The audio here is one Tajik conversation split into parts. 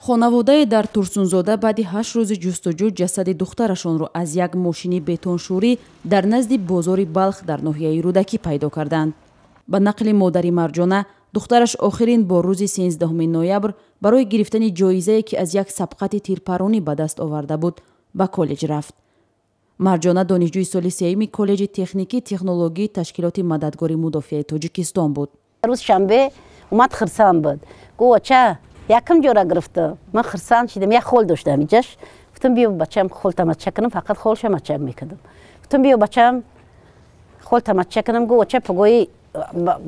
Хонаводае дар Турсунзода баъди 8 рӯзи ҷустуҷӯ ҷасади духтарашонро аз як мошини бетоншӯрӣ дар назди бозори Балх дар ноҳияи Рӯдакӣ пайдо карданд. Ба нақли модари Марҷона, духтараш охирин бор рӯзи 13 ноябр барои гирифтани ҷоизае, ки аз як сабқати тирпаронӣ ба даст оварда буд, ба коллеҷ рафт. Марҷона донишҷӯи соли сеюми Коллеҷи техникӣ технологии ташкилоти мададгори мудофиаи Тоҷикистон буд. Рӯз шанбе омад, хирсанд буд, гуфт: «Оча, якум ҷора гирифтам». Ман хирсанд шидам. Як хол доштам иҷаш. Гуфтам: «Биё, бачам, хол тамача кунам». Фақат холша мачак мекардам. Гуфтам: «Биё, бачам, хол тамача кунам». Гуфт: «Оча, пагои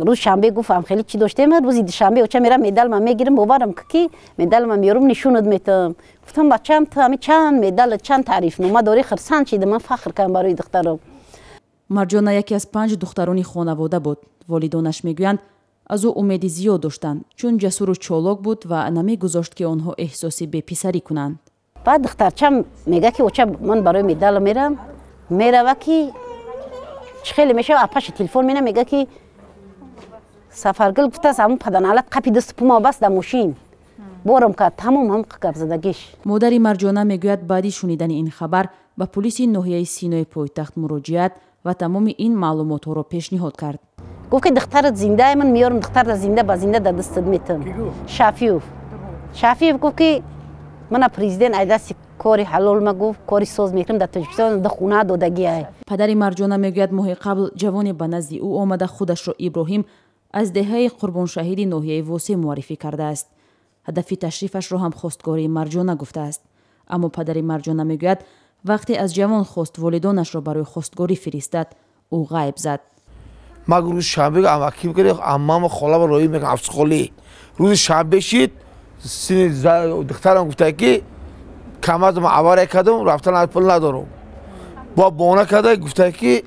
рӯз шанбе», гуфт, «ам хеле чӣ доштем, рӯзи душанбе, оча, мерам, медалма мегирам, боварам ки медалма меёрам, нишонат метам». Гуфтам: «Бачам, ту ҳами чанд медал, чанд таърифнома дорӣ». Хирсанд шидам, ман фахр кардам барои духтарам. Марҷона яке аз панҷ духтарони хонавода буд. Волидонаш мегӯянд, аз ӯ умеди зиёд доштанд, чун ҷасуру чолок буд ва намегузошт, ки онҳо эҳсоси беписарӣ кунанд. Баъд духтарчам мега, ки: «Оча, ман барои медал мерам». Мерава, ки чӣ хеле мешава, апаша телефон мена, мега, ки Сафаргул гуфтааст, ҳамун паданалат қапи дасту пума баст, дар мошин борам кард. Тамом, ҳам гапзадагиш. Модари Марҷона мегӯяд, баъди шунидани ин хабар ба пулиси ноҳияи Синои пойтахт муроҷиат ва тамоми ин маълумотҳоро пешниҳод кард. Гуфт, ки духтарат зинда, ман меёрам, духтарат зинда ба зинда дар дастат метам. Шафиев, Шафиев гуфт, ки мана президент ай дасти кори ҳалол ма, гуфт, кори соз мекунам дар Тоҷикистон, ду хона додагиай. Падари Марҷона мегӯяд, моҳи қабл ҷавоне ба назди ӯ омада, худашро Иброҳим аз деҳаи Қурбоншаҳиди ноҳияи Восе муаррифӣ кардааст. Ҳадафи ташрифашро ҳам хостгории Марҷона гуфтааст. Аммо падари Марҷона мегӯяд, вақте аз ҷавон хост волидонашро барои хостгорӣ фиристад, ӯ ғайб зад. Ман рӯзи шанбе амакӣ мекардем, аммама, холама роӣ мекардам афсхолӣ. Рӯзи шанбе шид, сини духтарам гуфта, ки камазам авария кардам, рафтан пул надорам. Бо бона карда гуфта, ки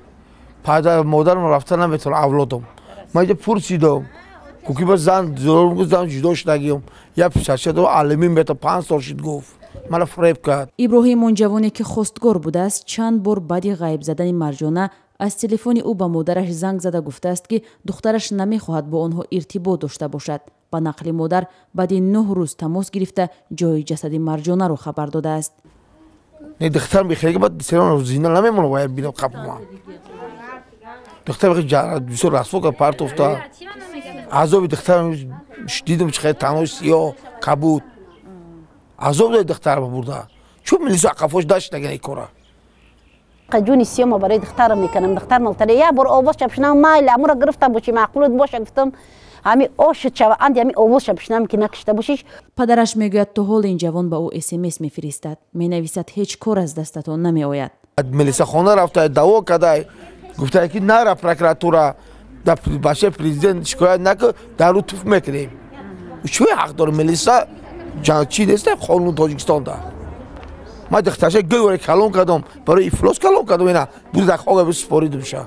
падар модарам рафта наметавонам, авлодам. Ман инҷа пурсидам, гуфт, ки ба зан, зан ҷудо шудагиам, як писарча дорам, алимин мета, 5 сол шуд, гуфт. Мана фиреб кард. Иброҳим, он ҷавоне, ки хостгор будааст, чанд бор баъди ғайб задани Марҷона аз телефони ӯ ба модараш занг зада гуфтааст, ки духтараш намехоҳад бо онҳо иртибот дошта бошад. Ба нақли модар, баъди 9 рӯз тамос гирифта, ҷои ҷасади Марҷонаро хабар додааст. Не, духтарам бихеле, баъд зинда намемонам, бояд бинам қапма. Духтарам бисёр расво кард, партофта. Азоби духтарам дидам, чи хеле танҳои сиёҳ, кабуд азоб дод духтарам бурда. Чун милисо ақафош даштаган ин кора. Ҷони сиёма барои духтарам мекунам. Духтар малтаре як бор овозша бишнавам, майли, амура гирифта бошӣ, маъқулот боша, гуфтам, ҳами ошуд шава, анди ҳами овозша бишнавам, ки накишта бошиш. Падараш мегӯяд, то ҳол ин ҷавон ба ӯ СМС мефиристад, менависад: «Ҳеҷ кор аз дастатон намеояд». Милисахона рафта, даъво карда, гуфта, ки нара прокуратура, дар бачаи президент шикоят накун, дар ӯ туф мекунем. Чӣ ҳақ дорам? Милиса чӣ неста қонуни Тоҷикистонда? Ман духтарча гӯваре калон кардам, барои ифлос калон кардам, ина буд, дар хога супоридумша.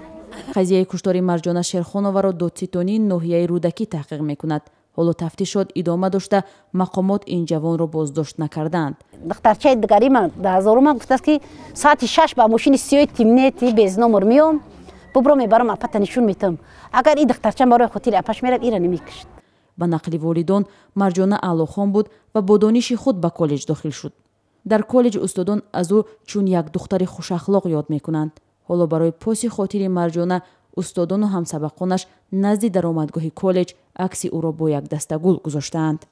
Қазияи куштори Марҷона Шерхоноваро додситонии ноҳияи Рӯдакӣ таҳқиқ мекунад. Ҳоло тафтишот идома дошта, мақомот ин ҷавонро боздошт накардаанд. Духтарчаи дигарима даҳазорума гуфтааст, ки соати 6 ба мошини сиёи тимнети без номер меом, бубро, мебарам, апата нишон метам. Агар ин духтарчам барои хотири апаш мерав, ира намекушт. Ба нақли волидон, Марҷона аълохон буд ва бо дониши худ ба коллеҷ дохил шуд. Дар коллеҷ устодон аз ӯ чун як духтари хушахлоқ ёд мекунанд. Ҳоло барои поси хотири Марҷона устодону ҳамсабақонаш назди даромадгоҳи коллеҷ акси ӯро бо як дастагул гузоштаанд.